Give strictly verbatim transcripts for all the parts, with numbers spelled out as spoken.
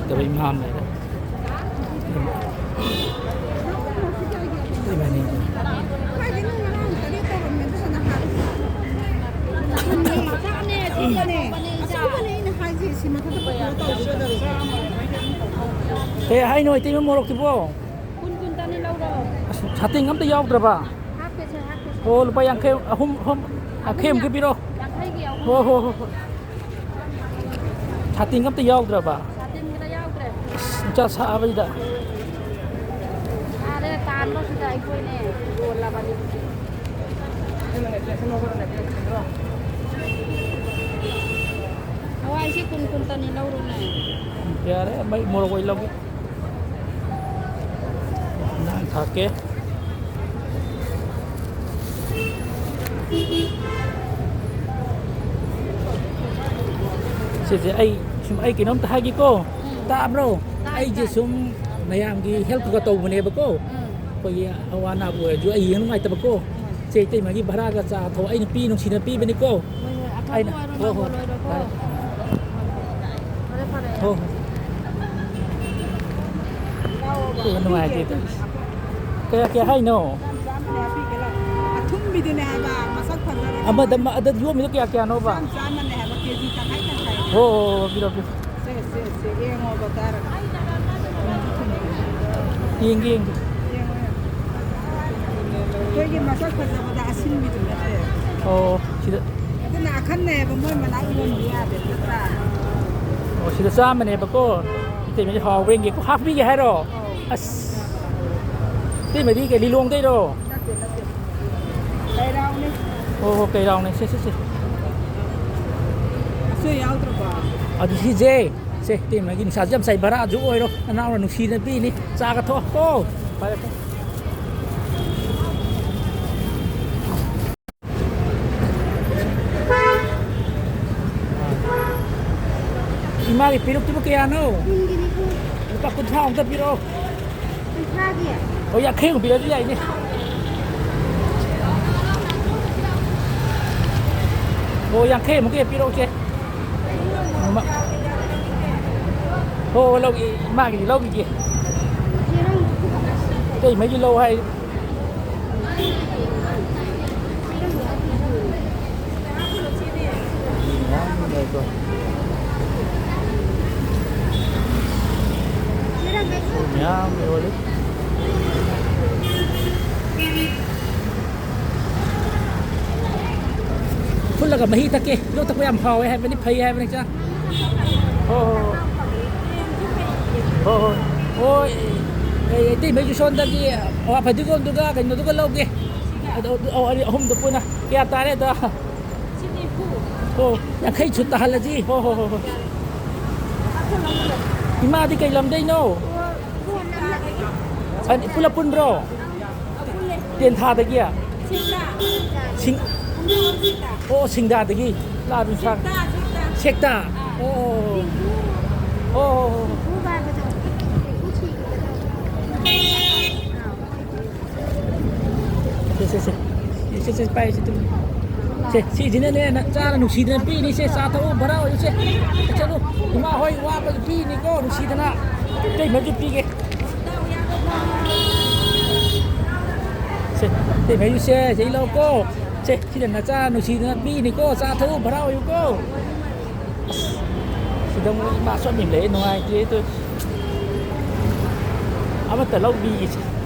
ꯇꯧꯔ ꯏꯃꯥ ꯑꯃ ꯂꯩꯔꯦ꯫ ꯀꯩ ꯍꯥꯏꯅꯣ, ꯏꯇꯩꯃ, ꯃꯣꯔꯣꯛꯇꯨꯕꯣ? ꯀꯨꯟ ꯀꯨꯟꯇꯅꯤ ꯂꯧꯔꯣ꯫ ꯑꯁ, ꯁꯥꯇꯤꯟ ꯑꯝꯇ ꯌꯥꯎꯗ꯭ꯔꯕ? ꯍꯥꯞꯀꯦꯁꯦ, ꯍꯥꯞꯀꯦꯁꯦ꯫ ꯑꯣ, ꯂꯨꯄꯥ ꯌꯥꯡꯈꯩ, ꯑꯍꯨꯝ, ꯑꯍꯨꯝ, ꯌꯥꯡꯈꯩ ꯑꯃ ꯄꯤꯔꯣ꯫ ꯌꯥꯡꯈꯩꯒꯤ ꯑꯍꯨꯝ꯫ ꯍꯣ, ꯍꯣ, ꯍꯣ, ꯍꯣ꯫ ꯁꯥꯇꯤꯟ ꯑꯝꯇ ꯌꯥꯎꯗ꯭ꯔꯕ? ꯁꯥꯇꯤꯟꯒ ꯌꯥꯎꯗ꯭ꯔꯦ꯫ ꯑꯁ, ꯅꯨꯡꯁꯥ ꯁꯥꯕꯁꯤꯗ꯫ ꯌꯥꯔꯦ, ꯇꯥꯟꯕꯁꯤꯗ ꯑꯩꯈꯣꯏꯅꯦ ꯌꯣꯜꯂꯕꯅꯤ꯫ ꯍꯋꯥꯏꯁꯤ ꯀꯨꯟ ꯀꯨꯟꯇꯅꯤ ꯂꯧꯔꯣꯅꯦ꯫ ꯌꯥꯔꯦ, ꯃꯩ ꯃꯣꯔꯣꯛ ꯑꯣꯏ ꯂꯧꯒꯦ꯫ ꯅꯪ ꯊꯥꯛꯀꯦ꯫ ꯁꯤꯁꯦ ꯑꯩ ꯁꯨꯝ, ꯑꯩ ꯀꯩꯅꯣꯝꯇ ꯍꯥꯏꯒꯦꯀꯣ꯫ ꯎꯝ꯫ ꯇꯥꯕ꯭ꯔꯣ? ꯇꯥꯏ, ꯑꯩꯁꯦ ꯇꯥꯏ꯫ ꯁꯨꯝ ꯃꯌꯥꯝꯒꯤ ꯍꯦꯜꯞꯀ ꯇꯧꯕꯅꯦꯕꯀꯣ꯫ ꯎꯝ꯫ ꯑꯩꯈꯣꯏꯒꯤ ꯑꯋꯥ ꯑꯅꯥꯕꯨ ꯑꯣꯏꯔꯁꯨ ꯑꯩ ꯌꯦꯡ ꯅꯨꯡꯉꯥꯏꯇꯕꯀꯣ꯫ ꯎꯝ꯫ ꯏꯆꯦ ꯏꯇꯩꯃꯒꯤ ꯚꯔꯥꯒ ꯆꯥ ꯊꯛ ꯑꯩ ꯅꯨꯄꯤ ꯅꯨꯡꯁꯤꯅ ꯄꯤꯕꯅꯤꯀꯣ꯫ ꯍꯣꯏ, ꯍꯣꯏ, ꯑꯐꯕ ꯑꯩꯅ, ꯑꯣꯏꯔꯣ, ꯍꯣꯏ, ꯅꯪ ꯍꯣꯏ, ꯍꯣꯏ, ꯂꯣꯏꯔꯣꯀꯣ꯫ ꯍꯣꯏ꯫ ꯐꯔꯦ, ꯐꯔꯦ꯫ ꯍꯣꯏ, ꯍꯣꯏ꯫ ꯀꯣꯛ ꯅꯨꯡꯉꯥꯏꯇꯦ ꯇꯧꯔꯤꯁꯦ꯫ ꯀꯌꯥ, ꯀꯌꯥ ꯍꯥꯏꯅꯣ? ꯆꯥꯝ ꯆꯥꯝꯃꯅꯦ ꯍꯥꯞꯄꯤꯒꯦ ꯂꯥꯎ꯫ ꯑꯊꯨꯝꯕꯤꯗꯨꯅꯦ ꯍꯥꯏꯕ, ꯃꯁꯛ ꯐꯖꯔꯒ꯫ ꯑꯃꯗ, ꯑꯃ, ꯑꯗ ꯌꯣꯝꯃꯤꯗꯣ ꯀꯌꯥ, ꯀꯌꯥꯅꯣꯕ? ꯆꯥꯝ ꯆꯥꯝꯃꯅꯦ ꯍꯥꯏꯕ, ꯀꯦꯖꯤ ꯇꯪꯈꯥꯏ ꯇꯪꯈꯥꯏ꯫ ꯍꯣ, ꯍꯣ, ꯍꯣ, ꯄꯤꯔꯣ, ꯄꯤꯔꯣ꯫ ꯁꯦ, ꯁꯦ, ꯁꯦ, ꯌꯦꯡꯉꯣꯕ, ꯆꯥꯔꯒ꯫ ꯌꯦꯡꯒꯦ, ꯌꯦꯡꯒꯦ꯫ ꯌꯦꯡꯉꯣ, ꯌꯦꯡꯉꯣ꯫ ꯑꯩꯈꯣꯏꯒꯤ ꯃꯁꯛ ꯐꯖꯕꯗ ꯑꯁꯤꯟꯕꯤꯗꯨ ꯅꯠꯇꯦ꯫ ꯑꯣ, ꯁꯤꯗ꯫ ꯑꯗꯨꯅ ꯑꯈꯟꯅꯩ ꯍꯥꯏꯕ, ꯃꯣꯏ ꯃꯅꯥꯛ ꯌꯣꯟꯕ ꯌꯥꯗꯦ, ꯅꯠꯇ꯭ꯔꯥ? ꯑꯣ, ꯁꯤꯗ ꯆꯥꯝꯃꯅꯦꯕꯀꯣ꯫ ꯏꯇꯩꯃꯗꯤ ꯍꯥꯎꯕ꯭ꯔꯥ ꯌꯦꯡꯒꯦ꯫ ꯍꯥꯞꯄꯤꯒꯦ ꯍꯥꯏꯔꯣ? ꯑꯧ꯫ ꯑꯁ꯫ ꯏꯇꯩꯃꯗꯤ ꯀꯩ, ꯂꯤꯂꯣꯡꯗꯩꯔꯣ? ꯅꯠꯇꯦ, ꯅꯠꯇꯦ꯫ ꯀꯩꯔꯥꯎꯅꯦ꯫ ꯑꯣ, ꯍꯣ, ꯀꯩꯔꯥꯎꯅꯦ꯫ ꯁꯦ, ꯁꯦ, ꯁꯦ꯫ ꯑꯁꯣꯏ ꯌꯥꯎꯗ꯭ꯔꯕꯣ? ꯑꯗꯨ ꯁꯤꯁꯦ, ꯁꯦ, ꯏꯇꯩꯃꯒꯤ ꯅꯨꯡꯁꯥꯁꯨ ꯌꯥꯝ ꯁꯥꯏ, ꯚꯔꯥꯁꯨ ꯑꯣꯏꯔꯣ, ꯅꯅꯥꯎꯅ ꯅꯨꯡꯁꯤꯅ ꯄꯤꯅꯤ, ꯆꯥꯒ ꯊꯣꯛꯑꯣ꯫ ꯐꯔꯦ, ꯐꯔꯦ꯫ ꯏꯃꯥꯒꯤ ꯄꯤꯔꯨꯛꯇꯨꯕꯨ ꯀꯌꯥꯅꯣ? ꯀꯨꯟꯒꯤ ꯅꯤꯐꯨ꯫ ꯂꯨꯄꯥ ꯀꯨꯟꯊ꯭ꯔꯥ ꯑꯝꯇ ꯄꯤꯔꯛꯑꯣ꯫ ꯀꯨꯟꯊ꯭ꯔꯥꯒꯤ? ꯑꯣ, ꯌꯥꯡꯈꯩꯃꯨꯛ ꯄꯤꯔꯗꯤ ꯌꯥꯏꯅꯦ꯫ ꯑꯣ, ꯌꯥꯡꯈꯩꯃꯨꯛꯀꯤ ꯄꯤꯔꯛꯎꯁꯦ꯫ ꯃ-, ꯍꯣ, ꯍꯣ, ꯂꯧꯒꯦ, ꯏꯃꯥꯒꯤꯗꯤ ꯂꯧꯈꯤꯒꯦ꯫ ꯏꯇꯩꯃꯒꯤ ꯂꯧ ꯍꯥꯏ꯫ ꯃꯌꯥꯝ ꯂꯩꯀꯣ꯫ ꯃꯌꯥꯝ ꯌꯣꯜꯂꯤ꯫ ꯐꯨꯠꯂꯒ ꯃꯍꯤ ꯊꯛꯀꯦ꯫ ꯂꯣꯛ ꯊꯛꯄ ꯌꯥꯝ ꯍꯥꯎꯋꯦ ꯍꯥꯏꯕꯅꯤ, ꯐꯩ ꯍꯥꯏꯕꯅꯤ ꯍꯛꯆꯥꯡ꯫ ꯍꯣꯏ, ꯍꯣꯏ, ꯍꯣꯏ꯫ ꯍꯣꯏ, ꯍꯣꯏ꯫ ꯍꯣꯏ, ꯑꯩ ꯏꯇꯩꯃꯩꯁꯨ ꯁꯣꯝꯗꯒꯤ ꯑꯋꯥ ꯐꯗꯤꯒꯣꯝꯗꯨꯒ ꯀꯩꯅꯣꯗꯨꯒ ꯂꯧꯒꯦ꯫ ꯑꯗꯣ, ꯑꯗꯨ, ꯑꯧ, ꯑꯅꯤ, ꯑꯍꯨꯝꯗꯨ ꯄꯨꯟꯅ꯫ ꯀꯌꯥ ꯇꯥꯔꯦ ꯑꯗꯣ? ꯑꯣ, ꯌꯥꯡꯈꯩ ꯁꯨ ꯇꯥꯍꯜꯂꯁꯤ꯫ ꯍꯣꯏ, ꯍꯣꯏ, ꯍꯣꯏ, ꯍꯣꯏ꯫ ꯏꯃꯥꯗꯤ ꯀꯩ ꯂꯝꯗꯩꯅꯣ? ꯑꯅꯤ ꯄꯨꯂꯞ ꯄꯨꯟꯕ꯭ꯔꯣ? ꯇꯦꯟꯊꯥꯗꯒꯤ? ꯁꯤꯡ-, ꯑꯣ, ꯁꯤꯡꯗꯥꯗꯒꯤ ꯂꯥꯛꯑꯕ ꯏꯝꯐꯥꯜ? ꯁꯦꯛꯇꯥ? ꯑꯣ, ꯑꯣ, ꯑꯣ, ꯑꯣ꯫ ꯑꯣ, ꯑꯣ, ꯑꯣ꯫ ꯁꯦ, ꯁꯦ, ꯁꯦ꯫ ꯁꯦ, ꯁꯦ, ꯁꯦ, ꯄꯥꯏꯁꯦ, ꯇꯨ꯫ ꯁꯦ, ꯁꯤꯁꯤꯅꯅꯦ, ꯅꯆꯥꯅ ꯅꯨꯡꯁꯤꯗꯅ ꯄꯤꯔꯤꯁꯦ, ꯆꯥ ꯊꯛꯎ, ꯚꯔꯥ ꯑꯣꯏꯔꯨꯁꯦ꯫ ꯆꯠꯂꯨ, ꯏꯃꯥ ꯍꯣꯏ ꯋꯥꯕꯒꯤ ꯄꯤꯔꯤꯅꯤꯀꯣ, ꯅꯨꯡꯁꯤꯗꯅ꯫ ꯏꯇꯩꯃꯒꯤ ꯄꯤꯒꯦ꯫ ꯁꯦ, ꯏꯇꯩꯃꯒꯤꯁꯦ, ꯁꯤ ꯂꯧꯀꯣ꯫ ꯁꯦ, ꯁꯤꯗ ꯅꯆꯥ ꯅꯨꯡꯁꯤꯗꯅ ꯄꯤꯔꯤꯅꯤꯀꯣ, ꯆꯥ ꯊꯛꯎ, ꯚꯔꯥ ꯑꯣꯏꯌꯨꯀꯣ꯫ ꯑꯁ, ꯁꯤꯗ ꯑꯃꯨꯛ ꯏꯃꯥ ꯁꯣꯠꯃꯤꯟ ꯂꯩ, ꯅꯨꯡꯉꯥꯏꯇꯦ ꯇꯧꯔꯤꯁꯦ꯫ ꯑꯃꯠꯇ ꯂꯧꯕꯤꯒꯦꯁꯦ꯫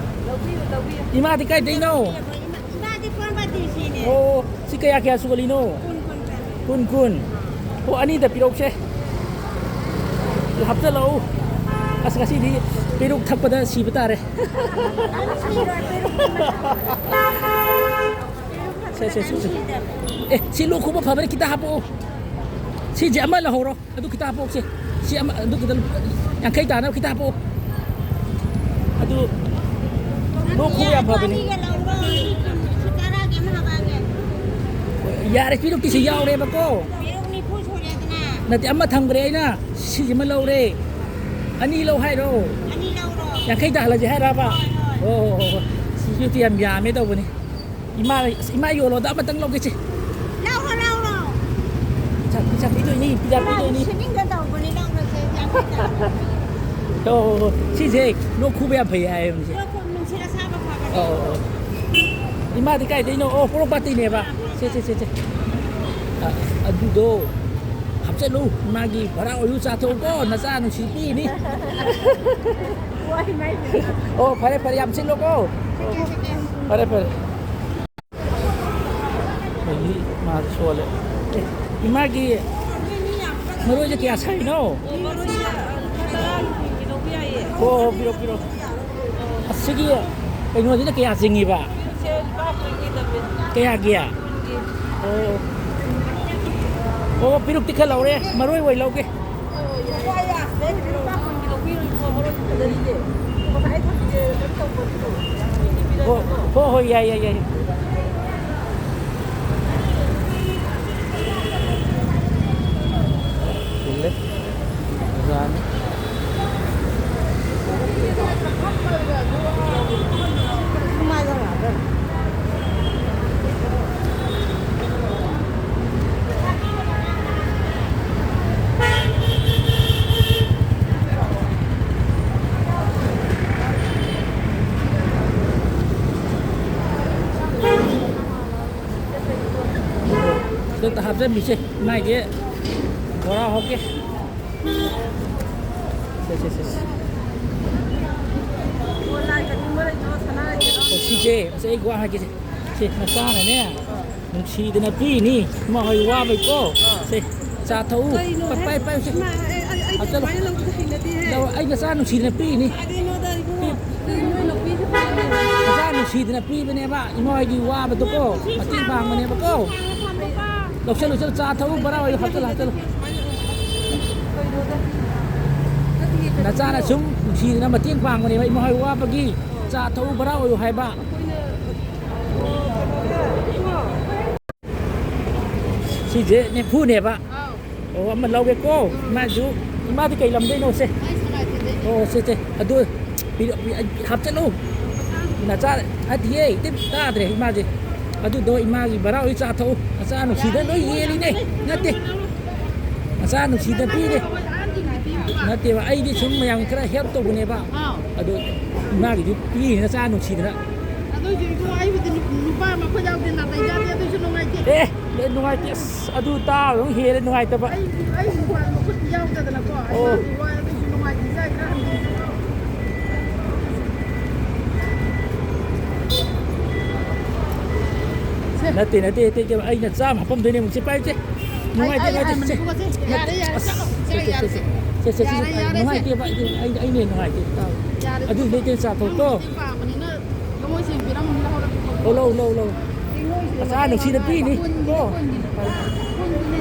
ꯂꯧꯕꯤꯌꯨ, ꯂꯧꯕꯤꯌꯨ꯫ ꯏꯃꯥꯗꯤ ꯀꯥꯏꯗꯩꯅꯣ? ꯏꯃꯥ-, ꯏꯃꯥꯗꯤ ꯀꯣꯟꯕꯗꯤꯁꯤꯅꯦ꯫ ꯑꯣ, ꯁꯤ ꯀꯌꯥ ꯀꯌꯥ ꯁꯨꯒꯠꯂꯤꯅꯣ? ꯀꯨꯟ, ꯀꯨꯟ, ꯀꯨꯟ꯫ ꯀꯨꯟ, ꯀꯨꯟ꯫ ꯑꯣ, ꯑꯅꯤꯗ ꯄꯤꯔꯧꯁꯦ꯫ ꯍꯥꯞꯆꯜꯂꯛꯎ꯫ ꯑꯁ, ꯉꯁꯤꯗꯤ ꯄꯦꯔꯨꯛ ꯊꯛꯄꯗ ꯁꯤꯕ ꯇꯥꯔꯦ꯫ ꯁꯤꯔꯣꯏ, ꯄꯦꯔꯨꯛ ꯊꯛꯄꯗ ꯁꯦ, ꯁꯦ, ꯁꯦ, ꯁꯦ꯫ ꯁꯤꯗꯕ꯫ ꯑꯦ, ꯁꯤ ꯂꯣꯛ ꯈꯨꯕ ꯐꯕꯅꯤ, ꯈꯤꯇ ꯍꯥꯞꯄꯛꯑꯣ꯫ ꯁꯤꯁꯦ ꯑꯃ ꯂꯧꯍꯧꯔꯣ꯫ ꯑꯗꯨ ꯈꯤꯇ ꯍꯥꯄꯣꯛꯁꯦ꯫ ꯁꯤ ꯑꯃ, ꯑꯗꯨ ꯈꯤꯇ, ꯌꯥꯡꯈꯩ ꯇꯥꯅꯕ ꯈꯤꯇ ꯍꯥꯄꯣꯛꯑꯣ꯫ ꯑꯗꯨ ꯂꯣꯛ ꯈꯨꯕ ꯌꯥꯝ ꯐꯕꯅꯤ꯫ ꯑꯅꯤꯒ ꯂꯧꯔꯣ꯫ ꯁꯤ ꯇꯔꯥꯒꯤ ꯑꯃ ꯍꯥꯞꯄꯛꯑꯒꯦ꯫ ꯌꯥꯔꯦ, ꯄꯤꯔꯨꯛꯇꯤꯁꯤ ꯌꯥꯎꯔꯦꯕꯀꯣ꯫ ꯄꯤꯔꯨꯛ ꯅꯤꯐꯨ ꯁꯨꯔꯦꯗꯅ꯫ ꯅꯠꯇꯦ, ꯑꯃ ꯊꯝꯈ꯭ꯔꯦ ꯑꯩꯅ꯫ ꯁꯤꯁꯤꯃ ꯂꯧꯔꯦ꯫ ꯑꯅꯤ ꯂꯧ ꯍꯥꯏꯔꯣ? ꯑꯅꯤ ꯂꯧꯔꯣ꯫ ꯌꯥꯡꯈꯩ ꯇꯥꯍꯜꯂꯁꯦ ꯍꯥꯏꯔꯕ? ꯍꯣꯏ, ꯍꯣꯏ꯫ ꯑꯣ, ꯍꯣ, ꯍꯣ, ꯍꯣ꯫ ꯁꯤ ꯄꯤꯔꯨꯛꯇꯤ ꯌꯥꯝ ꯌꯥꯝꯃꯦ ꯇꯧꯕꯅꯤ꯫ ꯏꯃꯥ, ꯑꯁ, ꯏꯃꯥ ꯌꯣꯜꯂꯣꯗ ꯑꯃꯇꯪ ꯂꯧꯒꯦꯁꯦ꯫ ꯂꯧꯔꯣ, ꯂꯧꯔꯣ꯫ ꯄꯤꯖꯥ, ꯄꯤꯖꯥ ꯄꯤꯗꯣꯏꯅꯤ, ꯄꯤꯖꯥ ꯏꯃꯥꯒꯤ ꯄꯤꯗꯣꯏꯅꯤ꯫ ꯁꯦꯝꯅꯤꯡꯗ ꯇꯧꯕꯅꯤ, ꯂꯧꯔꯁꯦ꯫ ꯌꯥꯝ ꯑꯣ, ꯁꯤꯁꯦ ꯂꯣꯛ ꯈꯨꯕ ꯌꯥꯝ ꯐꯩ ꯍꯥꯏꯌꯦ ꯃꯁꯦ꯫ ꯂꯣꯛ ꯈꯨ-, ꯅꯨꯡꯁꯤꯠ ꯑꯁꯥꯕ ꯐꯕꯅꯦ꯫ ꯑꯣ, ꯑꯣ, ꯑꯣ꯫ ꯏꯃꯥꯗꯤ ꯀꯥꯏꯗꯩꯅꯣ? ꯑꯣ, ꯄꯣꯔꯣꯝꯄꯥꯠꯇꯩꯅꯦꯕ꯫ ꯁꯦ, ꯁꯦ, ꯁꯦ, ꯁꯦ꯫ ꯑ, ꯑꯗꯨꯗꯣ ꯍꯥꯞꯆꯜꯂꯨ꯫ ꯏꯃꯥꯒꯤ ꯚꯔꯥ ꯑꯣꯏꯌꯨ, ꯆꯥꯊꯣꯛꯎꯀꯣ꯫ ꯅꯆꯥ ꯅꯨꯡꯁꯤ ꯄꯤꯅꯤ꯫ ꯋꯥꯏ ꯃꯥꯏ꯫ ꯑꯣ, ꯐꯔꯦ, ꯐꯔꯦ, ꯌꯥꯝ ꯁꯤꯠꯂꯣꯀꯣ꯫ ꯐꯔꯦ, ꯐꯔꯦ꯫ ꯑꯩ ꯃꯥꯁꯨ ꯁꯣꯜꯂꯦ꯫ ꯑꯦ, ꯏꯃꯥꯒꯤ ꯃꯔꯣꯏꯁꯦ ꯀꯌꯥ ꯁꯥꯏꯅꯣ? ꯍꯣ, ꯍꯣ, ꯄꯤꯔꯣ, ꯄꯤꯔꯣ꯫ ꯑꯁꯤꯒꯤ ꯀꯩꯅꯣꯁꯤꯅ ꯀꯌꯥ ꯆꯤꯡꯉꯤꯕ? ꯀꯌꯥꯒꯤ? ꯑꯣ꯫ ꯑꯣ, ꯄꯤꯔꯨꯛꯇꯤ ꯈꯔ ꯂꯧꯔꯦ, ꯃꯔꯣꯏ ꯑꯣꯏ ꯂꯧꯒꯦ꯫ ꯍꯣ, ꯍꯣ, ꯍꯣꯏ, ꯌꯥꯏ, ꯌꯥꯏ, ꯌꯥꯏ꯫ ꯆꯤꯜꯂꯦ꯫ ꯑꯣꯖꯥꯅꯤ꯫ ꯈꯨꯗꯛꯇ ꯍꯥꯞꯆꯟꯕꯤꯁꯦ, ꯃꯥꯒꯤ ꯕꯣꯔꯥ ꯍꯧꯒꯦ꯫ ꯁꯦ, ꯁꯦ, ꯁꯦ, ꯁꯦ꯫ ꯑꯣ, ꯁꯤꯁꯦ, ꯑꯁ, ꯑꯩ ꯋꯥ ꯍꯥꯏꯒꯦꯁꯦ꯫ ꯁꯦ, ꯅꯆꯥꯅꯅꯦ, ꯅꯨꯡꯁꯤꯗꯅ ꯄꯤꯅꯤ꯫ ꯏꯃꯥ ꯍꯣꯏ ꯋꯥꯕꯩꯀꯣ꯫ ꯁꯦ, ꯆꯥ ꯊꯛꯎ꯫ ꯀꯩꯅꯣꯍꯦ? ꯄꯥꯏ, ꯄꯥꯏ, ꯄꯥꯏ, ꯁꯦ꯫ ꯏꯃꯥ, ꯑꯩ, ꯑꯩ, ꯑꯩꯗꯤ ꯍꯥꯞꯆꯜꯂꯨ꯫ ꯑꯗꯨꯃꯥꯏꯅ ꯂꯧꯕꯗꯤ ꯍꯩꯅꯗꯦꯍꯦ꯫ ꯂꯧ, ꯑꯩ ꯅꯆꯥ ꯅꯨꯡꯁꯤꯗꯅ ꯄꯤꯅꯤ꯫ ꯀꯥꯏꯗꯩꯅꯣꯗ, ꯏꯕꯨꯡꯉꯣ? ꯄꯤ-, ꯅꯣꯏ ꯅꯨꯄꯤꯁꯨ ꯅꯆꯥ ꯅꯨꯡꯁꯤꯗꯅ ꯄꯤꯕꯅꯦꯕ, ꯏꯃꯥ ꯍꯣꯏꯒꯤ ꯋꯥꯕꯗꯣꯀꯣ, ꯃꯇꯦꯡ ꯄꯥꯡꯕꯅꯦꯕꯀꯣ꯫ ꯂꯧꯁꯜꯂꯨ, ꯂꯧꯁꯜꯂꯨ, ꯆꯥ ꯊꯛꯎ, ꯕꯣꯔꯥ ꯑꯣꯏꯌꯨ, ꯍꯥꯞꯆꯜꯂꯨ, ꯍꯥꯞꯆꯜꯂꯨ꯫ ꯅꯆꯥꯅ ꯁꯨꯝ ꯅꯨꯡꯁꯤꯗꯅ ꯃꯇꯦꯡ ꯄꯥꯡꯕꯅꯦꯕ, ꯏꯃꯥ ꯍꯣꯏ ꯋꯥꯕꯒꯤ꯫ ꯆꯥ ꯊꯛꯎ, ꯕꯣꯔꯥ ꯑꯣꯏꯌꯨ ꯍꯥꯏꯕ꯫ ꯁꯤꯁꯦ ꯅꯤꯐꯨꯅꯦꯕ꯫ ꯑꯧ꯫ ꯑꯣ, ꯑꯃ ꯂꯧꯒꯦꯀꯣ꯫ ꯎꯝ꯫ ꯏꯃꯥꯁꯨ, ꯏꯃꯥꯗꯤ ꯀꯩ ꯂꯝꯗꯩꯅꯣ ꯁꯦ? ꯑꯩ ꯁꯉꯥꯏ ꯐꯦꯟꯗꯩꯅꯦ꯫ ꯑꯣ, ꯁꯦ, ꯁꯦ꯫ ꯑꯗꯨ ꯄꯤꯔꯛ-, ꯄꯤ-, ꯍꯥꯞꯆꯜꯂꯨ꯫ ꯅꯆꯥ, ꯅꯠꯇꯤꯌꯦ, ꯏꯇꯩ ꯇꯥꯗ꯭ꯔꯦ ꯏꯃꯥꯁꯦ꯫ ꯑꯗꯨꯗꯣ ꯏꯃꯥꯒꯤ ꯕꯔꯥ ꯍꯣꯏ ꯆꯥ ꯊꯛꯎ꯫ ꯅꯆꯥ ꯅꯨꯡꯁꯤꯗ ꯂꯣꯏ ꯌꯦꯜꯂꯤꯅꯦ꯫ ꯅꯠꯇꯦ꯫ ꯅꯆꯥ ꯅꯨꯡꯁꯤꯗ ꯄꯤꯔꯦ꯫ ꯅꯠꯇꯦꯕ, ꯑꯩꯗꯤ ꯁꯨꯝ ꯃꯌꯥꯝ ꯈꯔ ꯍꯦꯜꯞ ꯇꯧꯕꯅꯦꯕ꯫ ꯑꯥꯎ꯫ ꯑꯗꯣ ꯏꯃꯥꯒꯤꯗꯤ ꯄꯤꯔꯤꯅ ꯆꯥ ꯅꯨꯡꯁꯤꯗꯅ꯫ ꯑꯗꯨꯏꯁꯨ ꯏꯕꯨꯡ, ꯑꯩꯕꯨꯗꯤ ꯅꯨ-, ꯅꯨꯄꯥ ꯑꯃ ꯑꯩꯈꯣꯏ ꯌꯥꯎꯗꯦ, ꯅꯥꯇꯩ ꯆꯥꯗꯦ, ꯑꯗꯨꯏꯁꯨ ꯅꯨꯡꯉꯥꯏꯇꯦ꯫ ꯑꯦ, ꯂꯣꯏ ꯅꯨꯡꯉꯥꯏꯇꯦ꯫ ꯑꯁ, ꯑꯗꯨ ꯇꯥꯕꯗ ꯑꯃꯨꯛ ꯍꯦꯜꯂꯦ ꯅꯨꯡꯉꯥꯏꯇꯕ꯫ ꯑꯩ, ꯑꯩ ꯅꯨꯄꯥ ꯃꯈꯨꯠ ꯌꯥꯎꯗꯗꯅꯀꯣ, ꯑꯣ꯫ ꯑꯩ ꯋꯥꯏ, ꯑꯗꯨꯏꯁꯨ ꯅꯨꯡꯉꯥꯏꯇꯦ, ꯏꯆꯥ ꯈꯔ ꯍꯟꯕꯤꯌꯨ꯫ ꯅꯠꯇꯦ, ꯅꯠꯇꯦ, ꯅꯠꯇꯦ, ꯏꯇꯩꯃ, ꯑꯩꯅ ꯆꯥꯝꯃ ꯍꯥꯞꯄꯝꯗꯣꯏꯅꯦ, ꯑꯃꯨꯛ ꯁꯦ ꯄꯥꯏꯌꯨꯁꯦ꯫ ꯅꯨꯡꯉꯥꯏꯇꯦ, ꯑꯩ ꯅꯨꯡꯉꯥꯏꯇꯦ, ꯍꯥꯟꯕꯅꯤ, ꯁꯦ꯫ ꯏꯕꯨꯡꯉꯣ, ꯁꯦ꯫ ꯅꯠꯇꯦ, ꯌꯥꯔꯦ, ꯌꯥꯔꯦ, ꯑꯁ, ꯆꯠꯂꯣ, ꯁꯦ, ꯆꯠꯂꯣ, ꯁꯦ, ꯌꯥꯔꯦ, ꯁꯦ, ꯁꯦ꯫ ꯁꯦ, ꯁꯦ, ꯁꯦ, ꯁꯦ, ꯌꯥꯔꯦ, ꯌꯥꯔꯦ, ꯁꯦ꯫ ꯅꯨꯡꯉꯥꯏꯇꯦꯕ, ꯑꯩ, ꯑꯩ, ꯑꯩꯅ ꯍꯦꯟꯅ ꯅꯨꯡꯉꯥꯏꯇꯦ꯫ ꯌꯥꯔꯦ, ꯑꯗꯨ ꯁꯦ꯫ ꯅꯠꯇꯦ, ꯆꯥꯊꯣꯛ ꯅꯪ ꯇꯣ꯫ ꯃꯇꯦꯡ ꯄꯥꯡꯕꯅꯤꯅ, ꯂꯧꯉꯣꯏ ꯁꯦꯡꯕꯤꯔꯝꯃꯣ, ꯂꯧꯍꯧꯔꯒꯦ꯫ ꯑꯣ, ꯂꯧ, ꯂꯧ, ꯂꯧ꯫ ꯆꯦꯡꯉꯣꯏꯁꯦ ꯑꯁ, ꯑꯥ, ꯅꯨꯡꯁꯤꯅ ꯄꯤꯅꯤ꯫ ꯀꯨꯟꯒꯤꯅꯦ, ꯀꯣ꯫ ꯀꯨꯟꯒꯤꯅꯦ, ꯀꯨꯟꯒꯤꯅꯦ꯫